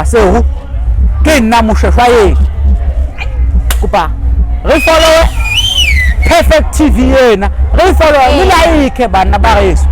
Masehu ke nna Moshweshwa ena. Kopa re follow Perfect TV ena, re follow le like banna ba reso.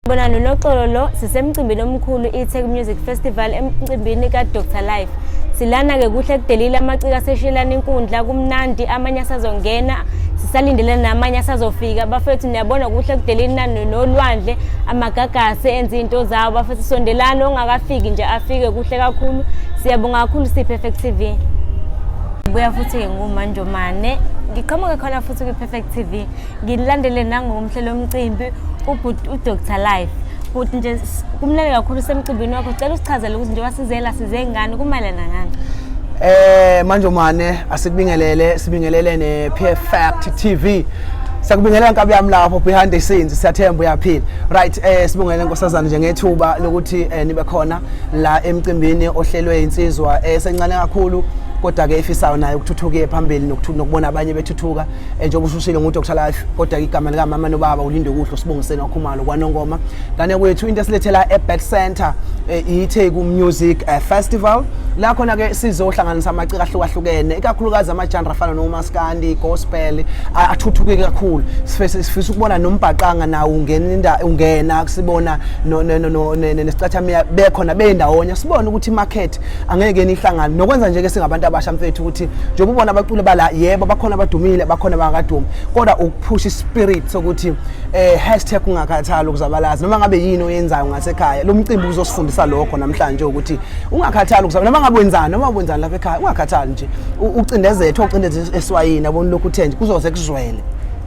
Bonani noxolo lo sisemcimbini omkhulu iTheku Music Festival emcimbini kaDr Life. Silana-ke kuhle kudelile amaciko aseshiyelana inkundla kumnandi amanye asazongena sisalindele namanye asazofika bafethu niyabona kuhle kudelile nani nolwandle amagagasi enza iy'nto zawo bafethu sondelani ongakafiki nje afike kuhle kakhulu siyabonga kakhulu siyi-Perfect TV. Buya futhi-ke nguManjomane ngiqhamuke khona futhi kwi-Perfect TV. Ngilandele nangomhlelo womcimbi ubhuti uDr Life. Bhuti nje kumnandi kakhulu semcimbini wakho. Cela usichazele ukuthi njengoba sizela size ngani kumayelana ngani? Manje mane asikubingelele sibingelele ne Perfect TV. Siyakubingelela nkabi yami lapho behind the scenes siyathemba uyaphila. Right, sibongele nkosazana nje ngethuba lokuthi nibe khona la emcimbini ohlelwe insizwa esencane kakhulu kodwa ke ifisayo nayo ukuthuthuka phambili nokubona abanye bethuthuka. Njengoba usushilo ngu-Dr Life kodwa igama likamama nobaba ulinde kuhle usibongiseni wakhumalo kwanongoma ngane kwethu into esilethela e-Bat Center, iTheku Music Festival la khona ke sizohlanganisa amaciko ahlukahlukene ikakhulukazi ama-genre afana nomaskandi, gospel athuthuke kakhulu. Sifisa ukubona nombhaqanga nawo ungena ungena sibona nesicathamiya bekhona beyindawonye sibone ukuthi i-market angeke nihlangane nokwenza nje ke singabantu abasha mfethu ukuthi njengoba ubona abaculi bala yebo bakhona abadumile bakhona abangakadumi kodwa ukuphusha ispirit sokuthi #ungakhathali ukuzabalaza noma ngabe yini oyenzayo ngasekhaya. Lo mcimbi uzosifundisa lokho namhlanje ukuthi ungakhathali ukuzabalaza noma ngabe wenzani noma wenzani lapha ekhaya ungakhathali nje ucindezethwe ucindeze eswayini yabona lokhu uthe nje kuzoze kuzwele.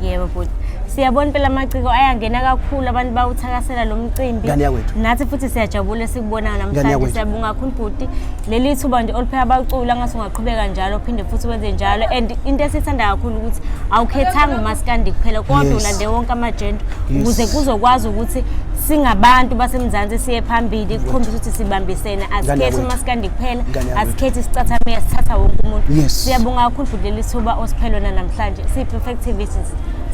Yebo bhuti. Siyabona phela amaciko ayangena kakhulu abantu bawuthakasela lo mcimbi. Ngane yakwethu. Nathi futhi siyajabula esikubona Ngane namhlanje. yakwethu. Siyabonga kakhulu bhuti. Leli thuba nje olipheka abaculi angathi ungaqhubeka njalo uphinde futhi wenze njalo and into esithanda kakhulu ukuthi awukhethanga umaskandi kuphela kodwa ulande wonke ama-genre ukuze kuzokwazi ukuthi singabantu baseMzansi siye phambili kukhombisa ukuthi sibambisene asikhethi yakwethu. umaskandi kuphela Ngane yakwethu. asikhethi isicathamiya sithatha wonke umuntu. Siyabonga kakhulu futhi leli thuba osiphe lona namhlanje siyi-Perfect TV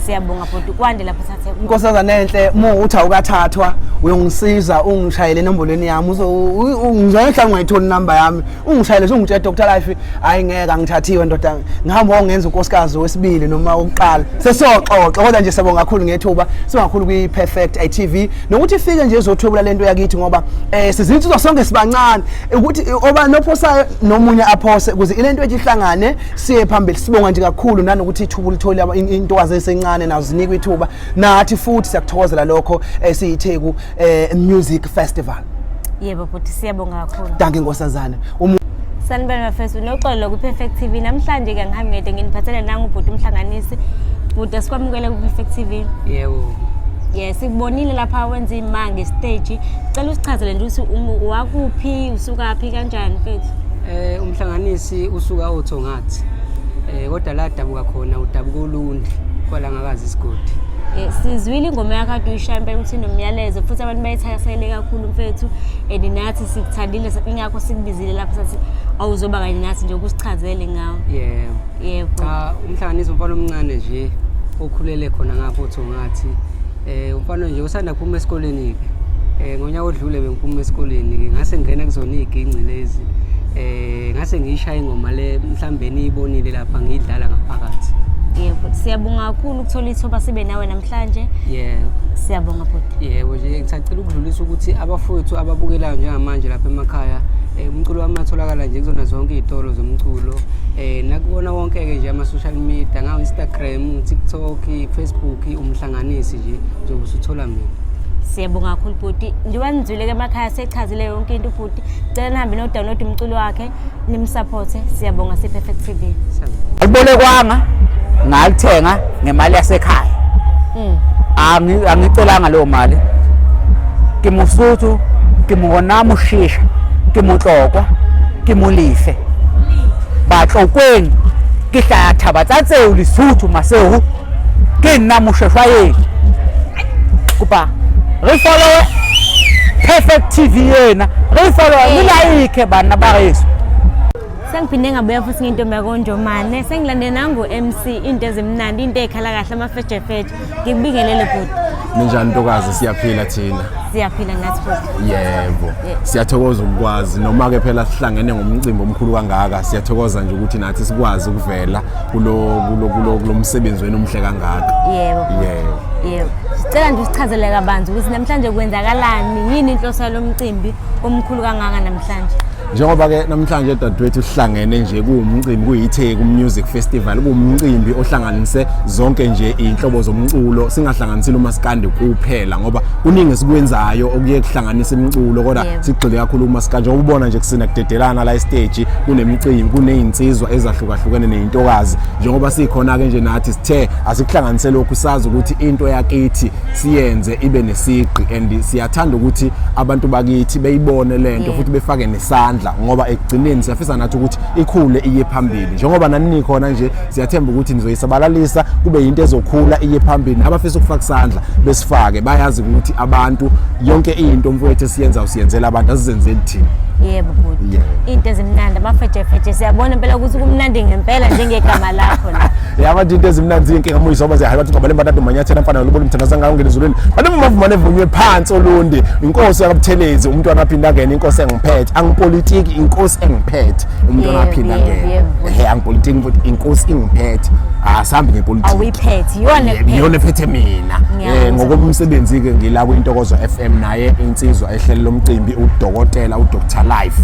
siyabonga bhuti kwande lapho thathe khona. Nkosazana enhle uma uthi awukathathwa uyongisiza ungishayele enombolweni yami ngizona mhlawumbe ungayitholi inamba yami ungishayele usungitshela Dr Life hayi ngeke angithathiwe ndoda ngihamba ongenza unkosikazi wesibili noma wokuqala sesiyoxoxa kodwa nje siyabonga kakhulu ngethuba sibonga kakhulu kwi-Perfect TV nokuthi ifike nje izothwebula lento yakithi ngoba sizinsizwa sonke sibancane ukuthi oba nophosayo nomunye aphose ukuze ilento ethi ihlangane siye phambili. Sibonga nje kakhulu nanokuthi ithuba ulithole intokazi esencane nazo zinikwe ithuba nathi futhi siyakuthokozela lokho esiyiTheku Music Festival. Yebo bhuti siyabonga kakhulu. Dankie nkosazana. Sanibona bafethu noxolo ku-Perfect TV. Namhlanje ke ngihambi ngedwa nginiphathele nangu ubhuti umhlanganisi. Bhuti asikwamukele ku-Perfect TV. Yebo. Yes, sikubonile lapha wenza imanga stage. Cela usichazele nje ukuthi wakuphi, usukaphi kanjani mfethu? Umhlanganisi usuka oThongathi. Kodwa la dabuka khona udabuka uLundi kwalangakazi isigodi. Sizwile ingoma yakho kade uyishaya impela ukuthi inomyalezo futhi abantu bayithakasele kakhulu mfethu and nathi sikuthandile ingakho sikubizile lapha sathi awuzoba kanye nathi nje ukusichazele ngawo. Yebo. Yebo. Cha umhlanganisi umfana omncane nje okhulele khona ngapho oThongathi. Umfana nje usanda kuphuma esikoleni ke. Ngonyaka odlule bengiphuma esikoleni ke ngase ngena kuzona iginci lezi. Ngase ngiyishaya ingoma le mhlambe niyibonile lapha ngiyidlala ngaphakathi. Yebo, siyabonga kakhulu ukuthola ithuba sibe nawe namhlanje. Yebo. Siyabonga bhuti. Yebo nje ngisacela ukudlulisa ukuthi abafowethu ababukelayo njengamanje lapha emakhaya umculo wami atholakala nje kuzona zonke izitolo zomculo nakubona wonke ke nje ama social media ngawo Instagram, TikTok, Facebook umhlanganisi nje njengoba usuthola mina. Siyabonga kakhulu bhuti. Njengoba nizwile ke emakhaya sechazile yonke into ubhuti. Cela nihambe no download umculo wakhe nimsupporte. Siyabonga si Perfect TV. Siyabonga. Alibolekwanga ngalithenga ngemali yasekhaya. Angicelanga leyo mali. Ke Mosotho, ke Mona Moshisha, ke Motlokwa, ke Molefe. Batlokweng ke hlaya thaba tsa tseo Lesotho Masehu ke nna Moshweshwa ena. Kopa re follow Perfect TV ena, re follow le like banna ba reso. Sengiphinde ngabuya futhi ngintombi yakoNjomane, sengilande nangu-MC into ezimnandi, into ey'khala kahle, amafejefeje. Ngikubingelele bhuti. Ninjani ntokazi, siyaphila thina. Siyaphila nathi bhuti. Yebo. Siyathokoza ukukwazi noma ke phela sihlangene ngomcimbi omkhulu kangaka, siyathokoza nje ukuthi nathi sikwazi ukuvela kulo kulo kulo kulomsebenzi wenu omhle kangaka. Yebo. Yebo. Yebo. Sicela nje usichazele kabanzi ukuthi namhlanje kwenzakalani, yini inhloso yalo mcimbi omkhulu kangaka namhlanje? Njengoba ke namhlanje dadewethu sihlangene nje kuwumcimbi, kuyiTheku Music Festival, kuwumcimbi ohlanganise zonke nje inhlobo zomculo, singahlanganisile umaskandi kuphela ngoba kuningi esikwenzayo okuye kuhlanganisa imiculo, kodwa sigxile kakhulu kumaskandi. Njengoba ubona nje kusina kudedelana la estage, kunemicimbi, kunezinsizwa ezahlukahlukene nezintokazi. Njengoba sikhona ke nje nathi sithe asikuhlanganise lokhu, sazi ukuthi into yakithi siyenze ibe nesigqi, and siyathanda ukuthi abantu bakithi beyibone lento futhi befake nesandla, ngoba ekugcineni siyafisa nathi ukuthi ikhule iye phambili. Njengoba nani nikhona nje, siyathemba ukuthi nizoyisabalalisa kube yinto ezokhula iye phambili. Abafisa ukufaka isandla besifake, bayazi ukuthi abantu yonke into mfowethu esiyenza usiyenzela abantu, asizenzeli thina. Yebo bhuti. Into ezimnandi, amafejefeje, siyabona impela ukuthi kumnandi ngempela njengegama lakho la. Yabantu into ezimnandi zinkinga muyisa oba zihayi bathi ngobale mbathathu manyathela mfana lobona umthandaza ngayo ngene ezulwini bathi umavumane evunywe phansi olundi inkosi yakabuthelezi umntwana aphinda angene inkosi engiphethe angipolitiki inkosi engiphethe umntwana aphinda angene ehe angipolitiki mfowethu inkosi ingiphethe asambi ngepolitiki awuyiphethe iyona iyona ephethe mina ngokomsebenzi ke ngila kwintokozo FM naye insizwa ehlele lomcimbi udokotela uDr Life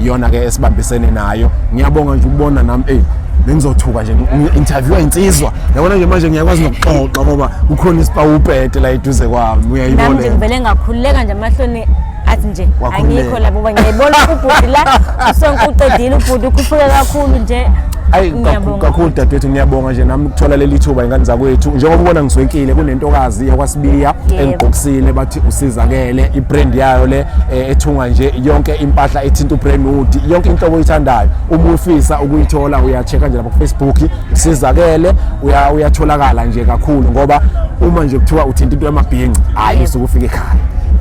iyona ke esibambisene nayo. Ngiyabonga nje ukubona nami bengizothuka nje ngi-interviewa insizwa, yabona nje manje ngiyakwazi nokuxoxa ngoba kukhona isipawupete la eduze kwami. Nami nje uyayibona ngivele ngakhululeka nje, amahloni athi nje Wakhululeka. angikho lapho ngoba ngiyayibona ubhuti la usonke uqedile, ubhuti ukhuphuke kakhulu nje. Ayi Ngiyabonga. kakhulu dadewethu, ngiyabonga nje nami ukuthola leli thuba ingane zakwethu. Njengoba ubona ngiswekile, kunentokazi yakwaSibiya engigqokisile, bathi usizakele ibrand yayo le ethunga nje yonke impahla ethinta ubrandwood, yonke inhlobo oyithandayo uma ufisa ukuyithola uya-check-a nje lapha ku-Facebook usizakele, uyatholakala nje kakhulu, ngoba uma nje kuthiwa uthinta into yamabhinci, hhayi usuke ufike ekhaya.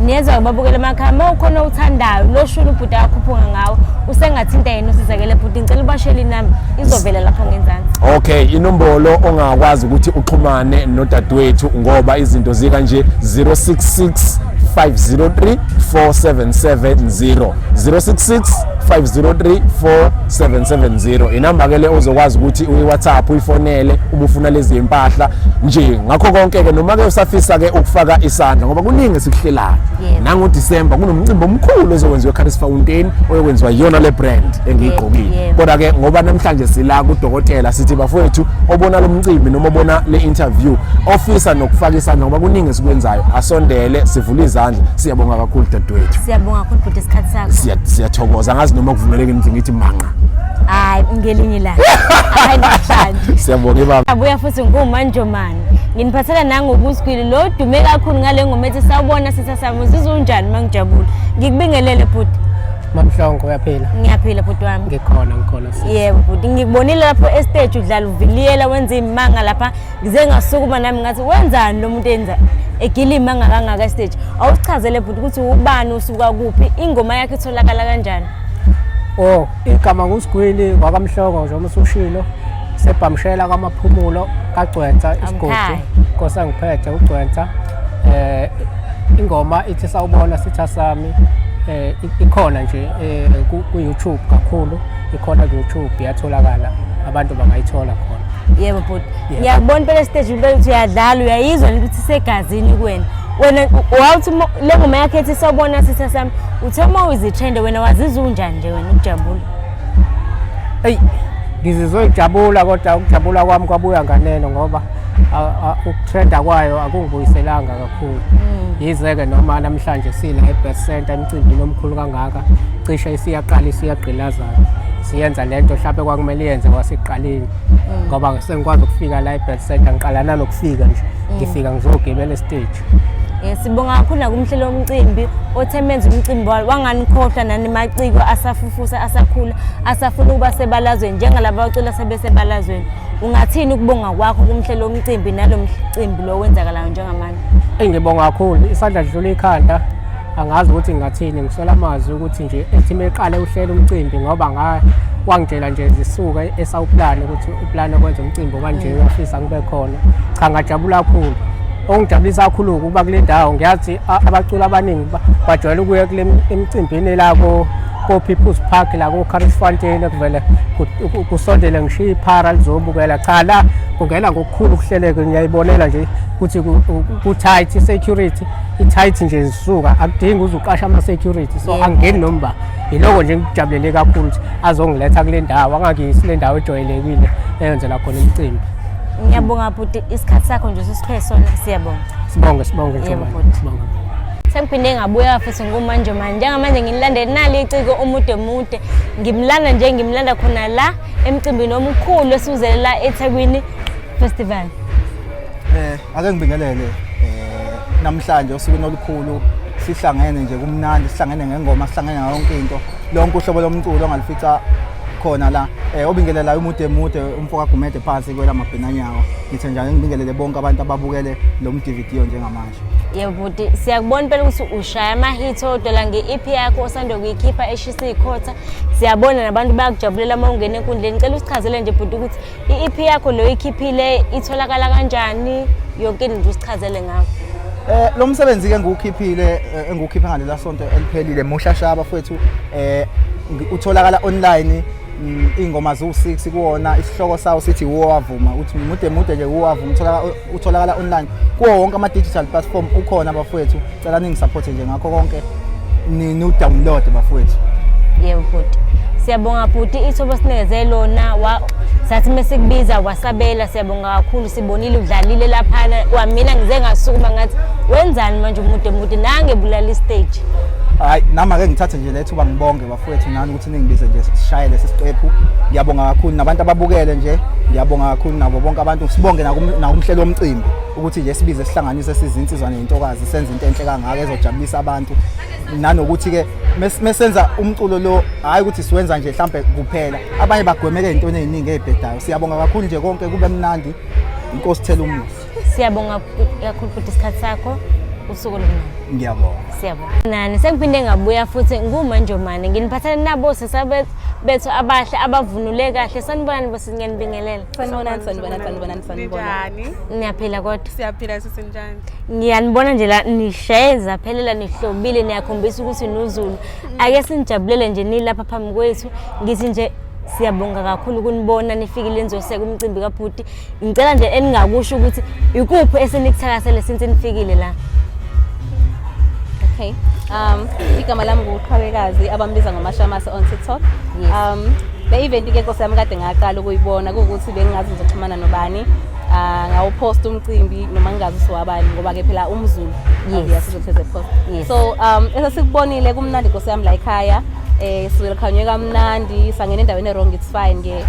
Niyezwa babukela emakhaya, uma ukhona owuthandayo lo shuni ubhuti akakhuphuka ngawo, usengathinta yena usizakele. Bhuti, ngicela ubashele inamba, izovela lapho ngenzansi. Okay, inombolo ongakwazi ukuthi uxhumane nodadewethu ngoba izinto zika nje 066 503 4770, 066 503 4770, inamba ke le ozokwazi ukuthi uyi-WhatsApp, uyifonele uma ufuna lezi impahla nje. Ngakho konke ke noma ke usafisa ke ukufaka isandla ngoba kuningi esikuhlelayo. NangoDisemba kunomcimbi omkhulu ozokwenziwa eCaris Fountain, oyokwenziwa iyona le brand engiyigqokile. Kodwa ke ngoba namhlanje sila kudokotela, sithi bafowethu obona lo mcimbi noma obona le interview ofisa nokufaka isandla ngoba kuningi esikwenzayo, asondele, sivule izandla. Siyabonga kakhulu dadewethu. Siyabonga kakhulu bhuti isikhathi sakho. Siyathokoza, angazi noma kuvumelekile ukuthi ngithi manqa. Hayi, ngelinye ilanga, hayi namhlanje. Siyabonga ibaba. Abuya futhi ngumanjomane, nginiphathela nangokusigwili lo dume kakhulu ngale ngoma ethi sawubona sitha sami. Uzizwa unjani uma ngijabule? Ngikubingelele bhuti. Mamhlongo, uyaphila? Ngiyaphila bhuti wami. Ngikhona, ngikhona sisi. Yebo bhuti, ngikubonile lapho estage udlala uviliyela, wenza imanga lapha, ngize ngasukuma nami ngathi wenzani lo muntu enza egila imanga kangaka estage. Awusichazele bhuti ukuthi ubani, usuka kuphi, ingoma yakhe itholakala kanjani? Oh, igama nguSigwili wakwaMhlongo njengoba usushilo, sebhamshela kwamaphumulo kaGcwensa isigodi. Amkhaya. Nkosi angiphethe uGcwensa. Ingoma ithi sawubona sitha sami, ikhona nje ku YouTube kakhulu, ikhona ku YouTube, iyatholakala, abantu bangayithola khona. Yebo bhuti. Ngiyakubona impela estage impela ukuthi uyadlala, uyayizwa nje ukuthi isegazini kuwena. Wena wawuthi le ngoma yakhe ethi sawubona sitha sami, uthe uma uyizitrende wena wazizwa unjani nje wena ukujabula? Eyi, ngizizwe ngijabula, kodwa ukujabula kwami kwabuya nganeno ngoba ukutrenda kwayo akungibuyiselanga kakhulu. Yize-ke noma namhlanje sila e-Best Center emcimbini omkhulu kangaka, cishe isiyaqala isiyagqilazana, siyenza lento mhlawumbe kwakumele iyenze kwasekuqaleni, ngoba sengikwazi ukufika la e-Best Center, ngiqala nanokufika nje, ngifika ngizogibela estage. Sibonga kakhulu nakumhlelo womcimbi othe menza umcimbi wanganikhohlwa nani maciko asafufusa, asakhula, asafuna ukuba sebalazweni njengalaba bacula sebesebalazweni. Ungathini ukubonga kwakho kumhlelo womcimbi nalo mcimbi lo wenzakalayo njengamanje? Eyi, ngibonga kakhulu, isandla dlula ikhanda. Angazi ukuthi ngingathini, ngiswela amazwi ukuthi nje ethi meqale uhlela umcimbi ngoba nga wangitshela nje zisuka esawuplani ukuthi uplane kwenza umcimbi kanje uyafisa ngibe khona. Cha ngajabula kakhulu. Okungijabulisa kakhulu ukuba kule ndawo ngiyazi abaculi abaningi bajwayele ukuya kule emicimbini la ko ko-People's Park la ko-Curries Fontaine kuvele kusondele ngisho iphara lizobukela. Cha la kungena ngokukhulu ukuhleleka, ngiyayibonela nje ukuthi ku-tight i-security i-tight nje zisuka akudingi uze uqashe ama-security so angingeni noma yiloko nje ngijabulele kakhulu ukuthi azongiletha kule ndawo angangiyisi le ndawo ejwayelekile eyenzela khona imicimbi. Ngiyabonga bhuti, isikhathi sakho nje usiphe sona, siyabonga. Sibonge sibonge Njomane, sibonge. Sengiphinde ngabuya futhi ngumanje manje njengamanje nginilandele nali iciko umude mude ngimlanda nje ngimlanda khona la emcimbini omkhulu esiwuzele la eThekwini Festival. Ake ngibingelele namhlanje osukwini olukhulu sihlangene nje kumnandi, sihlangene ngengoma, sihlangene ngayo yonke into, lonke uhlobo lomculo ongalifica khona la. Obingelelayo umude mude umfo kaGumede phansi kwelamabhenanyawo. Ngithe njalo ngibingelele bonke abantu ababukele lo mdividiyo njengamanje. Yebo bhuti, siyakubona impela ukuthi ushaya ama-hit odwa la nge-EP yakho osanda kuyikhipha eshisa iy'khotha. Siyabona nabantu bayakujabulela uma ungena enkundleni. Ngicela usichazele nje bhuti ukuthi i-EP yakho lo oyikhiphile itholakala kanjani, yonke into nje usichazele ngayo. Lo msebenzi ke ngiwukhiphile engiwukhiphe ngalela sonto eliphelile muhla shaba bafowethu, utholakala online, iy'ngoma ziwu-6 kuwona, isihloko sawo sithi Wowavuma, uthi mude mude nje Wowavuma, utholakala online kuwo wonke ama-digital platform ukhona bafowethu. Cela ningisupporte nje ngakho konke, niwudownload bafowethu. Yebo bhuti, siyabonga bhuti, ithuba sinikeze lona sathi mesikubiza wasabela, siyabonga kakhulu. Sibonile udlalile laphana, kwamina ngize ngasukuma ngathi wenzani manje umude mude nange bulala istage. Hayi nami ake ngithathe nje lethuba ngibonge bafowethu nani ukuthi ningibize nje sishaye lesi siqephu. Ngiyabonga kakhulu nabantu ababukele nje, ngiyabonga kakhulu nabo bonke abantu. Sibonge nakumhlelo womcimbi ukuthi nje sibize sihlanganise sizinsizwa nezintokazi senze into enhle kangaka ezojabulisa abantu, nanokuthi ke mesenza umculo lo hayi ukuthi siwenza nje mhlambe kuphela, abanye bagwemeke ezintweni eziningi ezibhedayo. Siyabonga kakhulu nje konke kube mnandi. Inkosi thela umusa. Siyabonga kakhulu futhi isikhathi sakho, usuku olumnandi. Ngiyabonga. Siyabonga. Nani sengiphinde ngabuya futhi nguManjomane, nginiphathele nabo sisa bethu abahle abavunule kahle. Sanibonani bosisi, ngiyanibingelela. Sanibonani, sanibonani, sanibonani, sanibonani. Ninjani? Niyaphila kodwa? Siyaphila sisi, njani? Ngiyanibona nje la nishaye zaphelela, nihlobile, niyakhombisa ukuthi nuzulu. Ake sinijabulele nje nilapha phambi kwethu. Ngithi nje siyabonga kakhulu ukunibona nifikile nizoseka umcimbi kabhuti. Ngicela nje eningakusho ukuthi ikuphi esenikuthakasele since nifikile la. Okay. Igama lami nguQhawekazi, abambiza ngoMashamase on TikTok. Yes. Le event ke Nkosi yami kade ngaqala ukuyibona kuwukuthi bengingazi ngizoxhumana nobani. Ngawupost umcimbi noma ngingazi ukuthi wabani ngoba ke phela umZulu obviously uzotheze post. Yes. So esesikubonile kumnandi Nkosi yami la ekhaya. Sikhanywe kamnandi, sangena endaweni wrong, it's fine ke.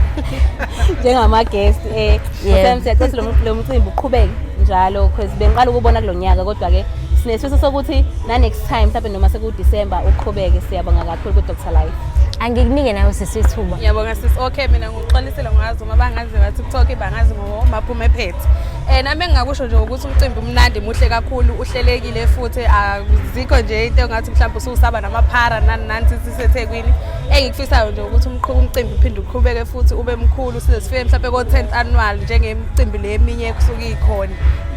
Njengama guest Nkosi yami siyacela lo mcimbi uqhubeke njalo because bengiqala ukubona kulonyaka, kodwa ke sinesifiso sokuthi na next time mhlawumbe noma seku December uqhubeke. Siyabonga kakhulu ku Dr Life. Angikunike nawe sisi ithuba. Ngiyabonga sisi. Okay, mina ngikuxolisele ngazi uma bangazi ba TikTok bangazi ngoMaphume ephethe. Nami engingakusho nje ukuthi umcimbi umnandi, muhle kakhulu, uhlelekile futhi azikho nje into engathi mhlawumbe ususaba namaphara nani nani siseThekwini. Engikufisayo nje ukuthi umcimbi uphinde uqhubeke futhi ube mkhulu size sifike mhlawumbe ko 10th annual njengemicimbi le eminye kusuke ikhona.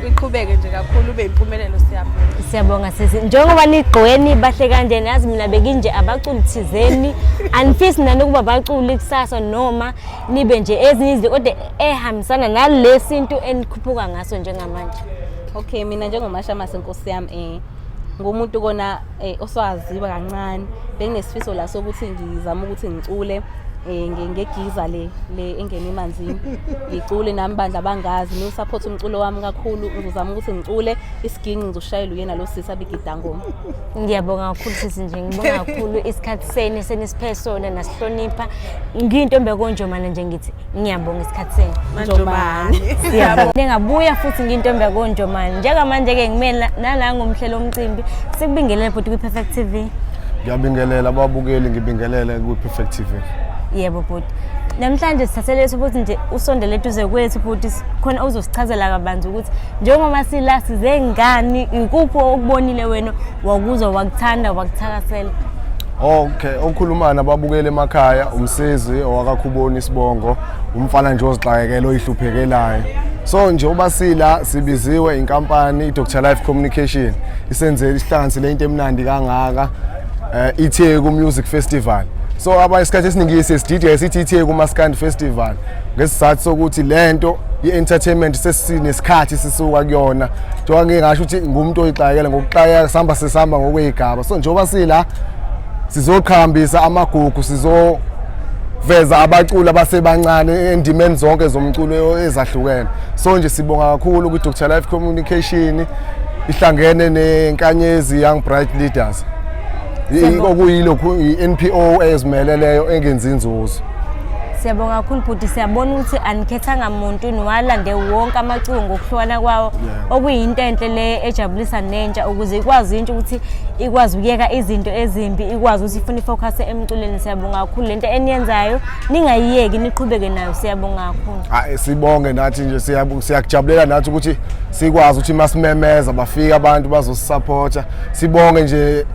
Iqhubeke nje kakhulu ube impumelelo. Siyabonga. Siyabonga sisi. Njengoba nigqoke nibahle kanje, nazi mina bekinje abaculi thizeni. Anifisi nani ukuba abaculi kusasa noma nibe nje ezinye izinto kodwa ehambisana nalesintu enikhuphuka ngaso njengamanje? Okay, mina njengoMashamase Nkosi yami ngumuntu kona oswaziwa kancane, benginesifiso la sokuthi ngizama ukuthi ngicule ngegiza le engena emanzini, ngicule nami bandla bangazi niwusupport umculo wami kakhulu. Ngizozama ukuthi ngicule isiginci, ngizoshayela uyena lo sisi abigidangoma. Ngiyabonga kakhulu sisi, nje ngibonga kakhulu isikhathi senu senisiphe sona nasihlonipha. Ngiyintombi yakoNjomane nje, ngithi ngiyabonga isikhathi senu. Manjomane. Siyabonga. Ningabuya futhi ngiyintombi yakoNjomane. Njengamanje-ke ngime nala ngomhlelo omcimbi, sikubingelele bhuti kwi-Perfect TV. Ngiyabingelela ababukeli, ngibingelele kwi-Perfect TV. Yebo bhuti. Namhlanje sithathele lethu ukuthi nje usondele eduze kwethu futhi khona uzosichazela kabanzi ukuthi njengoba sila size ngani, ikuphi okubonile wena wakuzwa wakuthanda wakuthakasela. Okay, okhuluma nababukeli emakhaya umsizi owakakhuboni isibongo, umfana nje ozixakekela oyihluphekelayo. So njengoba sila sibiziwe inkampani iDr Life Communication isenzele isihlanganisele into emnandi kangaka iTheku Music Festival. So abanye isikhathi esiningi siye sithi iTheku Maskandi Festival ngesizathu sokuthi lento i-entertainment sesinesikhathi sisuka kuyona. Njengoba ngike ngasho ukuthi ngumuntu oyixakekela ngokuxakeka sihamba sesihamba ngokwey'gaba. So njengoba sila sizoqhakambisa amagugu, sizoveza abaculi abasebancane endimeni zonke zomculo ezahlukene. So nje sibonga kakhulu kwi-Dr Life Communication ihlangene neNkanyezi Young Bright Leaders, okuyilokhu i-NPO ezimeleleyo engenzi inzuzo. Siyabonga kakhulu bhuti, siyabona ukuthi anikhethanga muntu, niwalande wonke amaciko ngokuhlukana kwawo, okuyinto enhle le ejabulisa nentsha ukuze ikwazi intsha ukuthi ikwazi ukuyeka izinto ezimbi, ikwazi ukuthi ifune ifocus emculweni. Siyabonga kakhulu lento eniyenzayo, ningayiyeki, niqhubeke nayo. Siyabonga kakhulu. Hayi, sibonge nathi nje, siyakujabulela nathi ukuthi sikwazi ukuthi masimemeza bafike abantu bazosupporta. Sibonge nje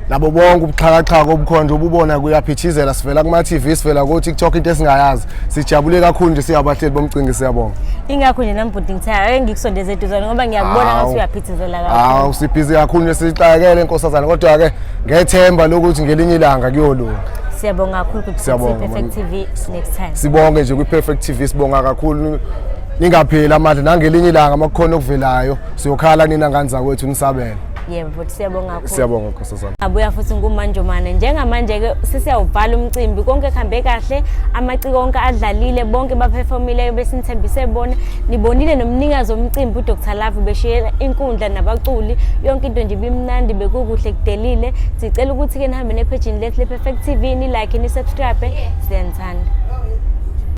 nabo bonke ubuxhakaxhaka obukhona nje obubona kuyaphithizela, sivela kuma-TV, sivela ko-TikTok, into esingayazi. Sijabule kakhulu nje singabahleli bomcimbi, siyabonga. Ingakho nje nami bhuti ngithe ake ngikusondeze eduzane ngoba ngiyakubona ngathi uyaphithizela kakhulu. Hawu, sibhizi kakhulu nje, sixakekele nkosazana, kodwa-ke ngethemba lokuthi ngelinye ilanga kuyolunga. Siyabonga kakhulu bhuti. Siyabonga, Perfect TV next time. Sibonge nje kwi-Perfect TV, sibonga kakhulu, ningapheli amandla, nangelinye ilanga uma kukhona okuvelayo siyokhala nina ngane zakwethu nisabele. Yebo bhuti, siyabonga kakhulu. Siyabonga nkosazana. Abuya futhi ngumanjomane. Njengamanje-ke sesiyawuvala umcimbi, konke kuhambe kahle, amaciko onke adlalile, bonke baphefomile besinithembise bona. Nibonile nomnikazi womcimbi uDr Love beshiye inkundla nabaculi, yonke into nje ibimnandi, bekukuhle kudelile. Sicela ukuthi-ke nihambe nephejini lethu le-Perfect TV, ni-like, ni-subscribe. Siyanithanda.